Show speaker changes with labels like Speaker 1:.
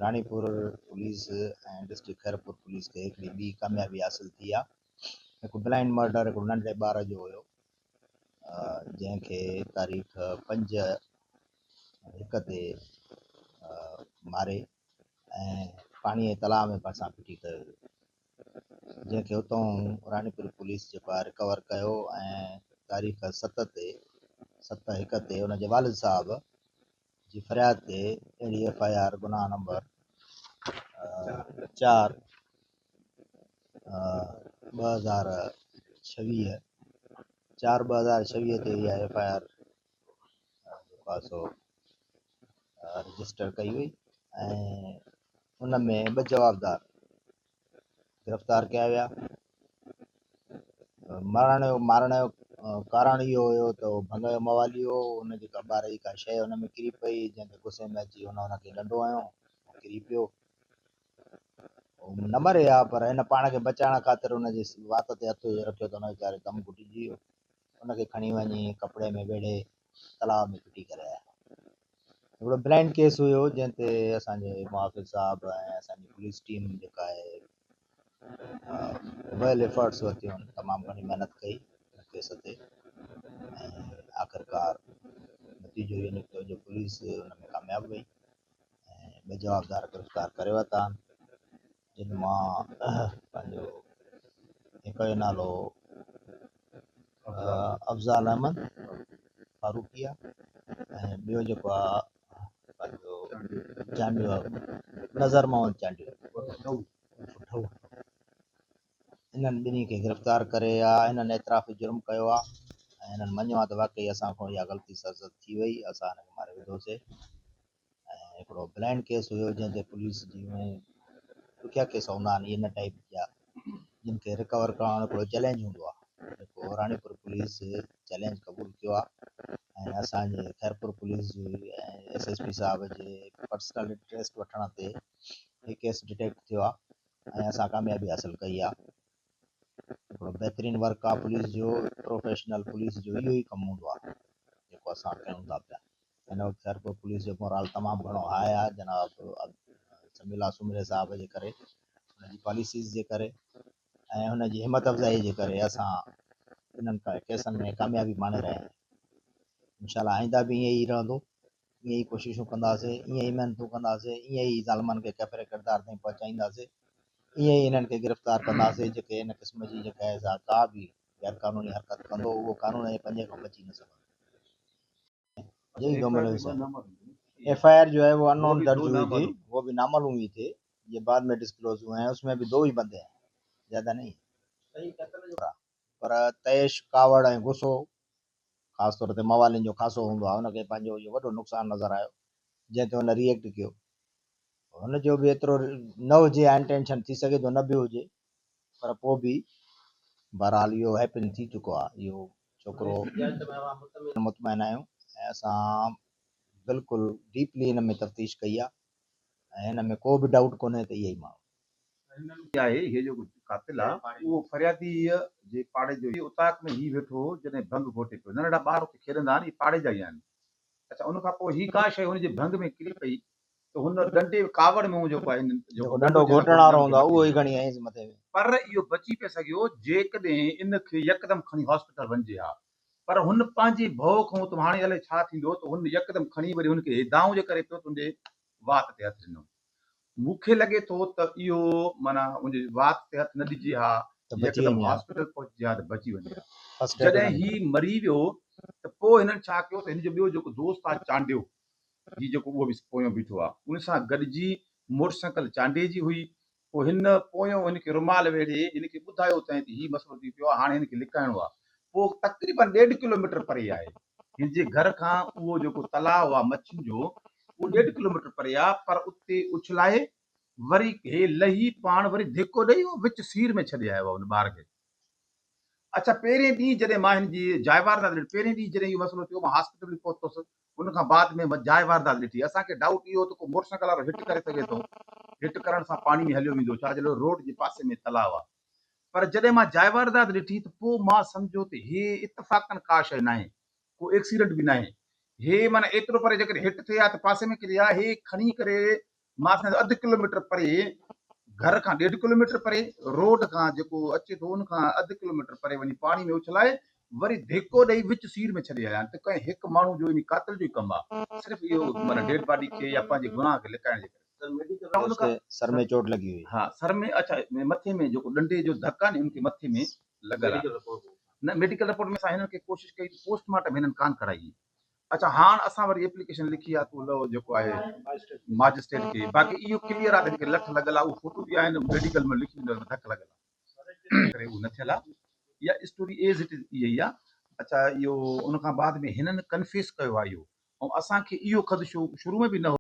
Speaker 1: Ranipur police ۽ district Khairpur police کي هڪڙي ٻي ڪاميابي حاصل ٿي آهي. هڪ بلائنڊ مرڊر هڪڙو ننڍڙي ٻار جو هيو جنهن کي تاريخ 5/1 تي ماري ۽ پاڻي جي تلاء ۾ ڀرسان ڦٽي ڪيو ويو جنهن کي اتان راڻيپور پوليس جيڪو آهي رڪور ڪيو ۽ تاريخ 7 تي 7/1 تي ان جي والد صاحب جي فرياد تي اهڙي ايف I R گناهه نمبر 4/2026، 4/2026 تي اها ايف I R جيڪو آهي سو رجسٽر ڪئي وئي ۽ ان ۾ ٻه جوابدار گرفتار ڪيا ويا. مرڻ جو مارڻ جو ڪارڻ اهو هيو ته هو ڀنگ جو موالي هو، ان جي ڪا ٻار جي ڪا شيء ان ۾ ڪري پئي، جنهن تي غصي ۾ اچي هن ان کي ڏنڊو هنيو، ڪري پيو. نه مري ها پر هن پاڻ کي بچائڻ خاطر ان جي وات تي هٿ رکيو ته ان ويچاري دم گهٽجي ويو. ان کي کڻي وڃي ڪپڙي ۾ ويڙهي تلاء ۾ ڦٽي ڪري آيا. هڪڙو بلائنڊ ڪيس هيو جنهن تي اسان جي محافظ صاحب ۽ اسان جي پوليس ٽيم جيڪا آهي ويل ايفرٽس ورتيون آهن، تمام گهڻي محنت ڪئي ان ڪيس تي ۽ آخرڪار نتيجو اهو نڪتو جو پوليس ان ۾ ڪامياب وئي ۽ ٻه جوابدار گرفتار ڪري ورتا آهن جن مان پنهنجو هڪ جو نالو افضال احمد فاروقي آهي ۽ ٻيو جيڪو آهي پنهنجو چانڊيو آهي نظر محمد چانڊيو. انهن ٻنهي کي گرفتار ڪري آ انهن اعتراف جرم ڪيو آ ۽ انهن مڃيو آ ته واقعي اسان کان اها غلطي سرزد ٿي وئي اسان هن کي ماري وڌوسي ۽ هڪڙو بلائنڊ ڪيس هيو جنهن تي پوليس جي ڏکيا ڪيس هوندا آهن ان ٽائيپ جا جن کي رڪور ڪرڻ هڪڙو چئلينج هوندو آهي جيڪو راڻيپور پوليس چئلينج قبول ڪيو آهي ۽ اسان جي خيرپور پوليس جي ۽ ايس ايس پي صاحب جي پرسنل انٽريسٽ وٺڻ تي هي ڪيس ڊٽيڪٽ ٿيو آهي ۽ اسان ڪاميابي حاصل ڪئي آهي. هڪڙو بهترين ورڪ آهي پوليس جو، پروفيشنل پوليس جو اهو ئي ڪم هوندو آهي جيڪو اسان ڪيون ٿا پيا. هن وقت خيرپور پوليس جو مورال تمام گهڻو هاء آهي جناب سميع الله سومري صاحب جي ڪري، هن جي پاليسيز جي ڪري ۽ هن جي همت افزائي جي ڪري اسان انهن ڪيسن ۾ ڪاميابي ماڻي رهيا آهيون. انشاء الله آئنده به ائين ئي رهندو. ائين ئي ڪوششون ڪنداسين، ائين ئي محنتون ڪنداسين، ائين ئي ظالمن کي ڪيفر ڪردار تائين پهچائينداسين، ائين ئي انهن کي گرفتار ڪنداسين جيڪي ان قسم جي جيڪا آهي سا ڪا به غير قانوني حرڪت ڪندو اهو قانون جي پنجي کان بچي نه سگهندو. ايف I R جو هي وہ انون درج هئي ٿي وہ به نامعلوم هي ٿي یہ بعد ۾ ڊسڪلوز هئي هين اس ۾ به دو هي بندي هين زياده نهين هين. پر طيش، ڪاوڙ ۽ غصو خاص طور تي موالين جو خاصو هوندو آهي، ان کي پنهنجو اهو وڏو نقصان نظر آيو، جنهن تي هن ري ايڪٽ ڪيو. هن جو به ايترو نه هجي ها انٽينشن، ٿي سگهي ٿو نه به هجي، پر پوء به بهرحال اهو هيپن ٿي چڪو آهي. اهو ڇوڪرو مطمئن آهيون ۽ اسان بلڪل ڊيپلي هن ۾ تفتيش ڪئي آهي ۽ هن ۾ ڪو به ڊائوٽ ڪونهي ته اهي ئي ماڻهو.
Speaker 2: آهي هي جيڪو قاتل آ اهو فرياديء جي پاڙي جو اوطاق ۾ هي ويٺو هو جڏهن ڀنگ گهوٽي پيو ننڍڙا ٻار اتي کيڏندا آهن اهي پاڙي جا ئي آهن اڇا ان کان پوء هي ڪا شيء هن جي ڀنگ ۾ ڪري پئي ته هن ڏنڊي ڪاوڙ ۾ هو جيڪو آهي هن
Speaker 1: جيڪو ڏنڊو گهوٽڻ وارو هوندو آهي اهو ئي کڻي آيس مٿي ۾.
Speaker 2: پر اهو بچي پئي سگهيو جيڪڏهن ان کي يڪدم کڻي هاسپيٽل وڃجي ها پر هن پنهنجي ڀؤ کان ته هاڻي الائي ڇا ٿيندو ته هن يڪدم کڻي وري هن کي هيدائون جي ڪري پيو ته هن جي وات تي هٿ ڏنو مون کي لڳي ٿو ته اهو معنيٰ ان جي وات تي هٿ نه ڏجي ها، يڪدم هاسپيٽل پهچجي ها ته بچي وڃي ها. جڏهن هي مري ويو ته پوء هنن ڇا ڪيو ته هن جو ٻيو جيڪو دوست آهي چانڊيو، هي جيڪو اهو به پويون بيٺو آهي، ان سان گڏجي موٽر سائيڪل چانڊيي جي هئي، پوء هن پويون هن کي رومال ويڙهي هن کي ٻڌايو اٿائين ته هي مسئلو ٿي پيو آهي، هاڻي هن کي لڪائڻو آهي. پوء تقريبن ڏيڍ ڪلوميٽر پري آهي. هن جي گهر کان اهو جيڪو تلاء آهي مڇين جو اهو ڏيڍ ڪلوميٽر پري آهي پر اتي اڇلائي وري هي لهي پاڻ وري ڌڪو ڏئي اهو وچ سير ۾ ڇڏي آيو آهي ان ٻار کي. اڇا پهرين ڏينهن جڏهن مان هن جي جاء واردات ڏٺي پهرين ڏينهن جڏهن اهو مسئلو ٿيو مان هاسپيٽل به پهتس ان کان بعد ۾ مان جاء واردات ڏٺي اسان کي ڊائوٽ اهو ته ڪو موٽر سائيڪل وارو هٽ ڪري سگهي ٿو هٽ ڪرڻ سان پاڻي ۾ هليو ويندو ڇا جي لاء روڊ جي پاسي ۾ تلاء آهي پر جڏهن مان جاء واردات ڏٺي ته پوء مان سمجهيو ته هي اتفاقن ڪا شيء ناهي، ڪو ايڪسيڊنٽ به ناهي. هي معنيٰ ايترو پري جيڪڏهن هيٺ ٿئي ها ته پاسي ۾ ڪري ها، هي کڻي ڪري مان سمجهان ٿو اڌ ڪلوميٽر پري گهر کان ڏيڍ ڪلوميٽر پري روڊ کان جيڪو اچي ٿو ان کان اڌ ڪلوميٽر پري وڃي پاڻي ۾ اڇلائي وري ڌڪو ڏئي وچ سير ۾ ڇڏي آيا آهن ته ڪنهن هڪ ماڻهو جو يعني قاتل جو ئي ڪم آهي صرف اهو معنيٰ ڊيڊ باڊي کي يا پنهنجي گناهه کي لڪائڻ جي ڪري.
Speaker 1: اس کي سر ۾ چوٽ لڳي هئي.
Speaker 2: ها سر ۾ اڇا مٿي ۾ جيڪو ڏنڊي جو ڌڪ آهي نه ان کي مٿي ۾ لڳل آهي. نه ميڊيڪل رپورٽ ۾ اسان هنن کي ڪوشش ڪئي ته پوسٽ مارٽم هنن ڪانه ڪرائي. اڇا هاڻ اسان وري ايپليڪيشن لکي آ ته لو جيڪو آهي ماجسٽريٽ کي باقي اهو ڪليئر آ ته هن کي لٺ لڳل آ اهو فوٽو به آهن ميڊيڪل ۾ لکي ويندو ڌڪ لڳل آ ڪري اهو نه ٿيل آ اها اسٽوري ايز it از اها ئي آ اڇا اهو ان کان بعد ۾ هنن ڪنفيس ڪيو آ اهو ۽ اسان کي اهو خدشو شروع ۾ به نه هو.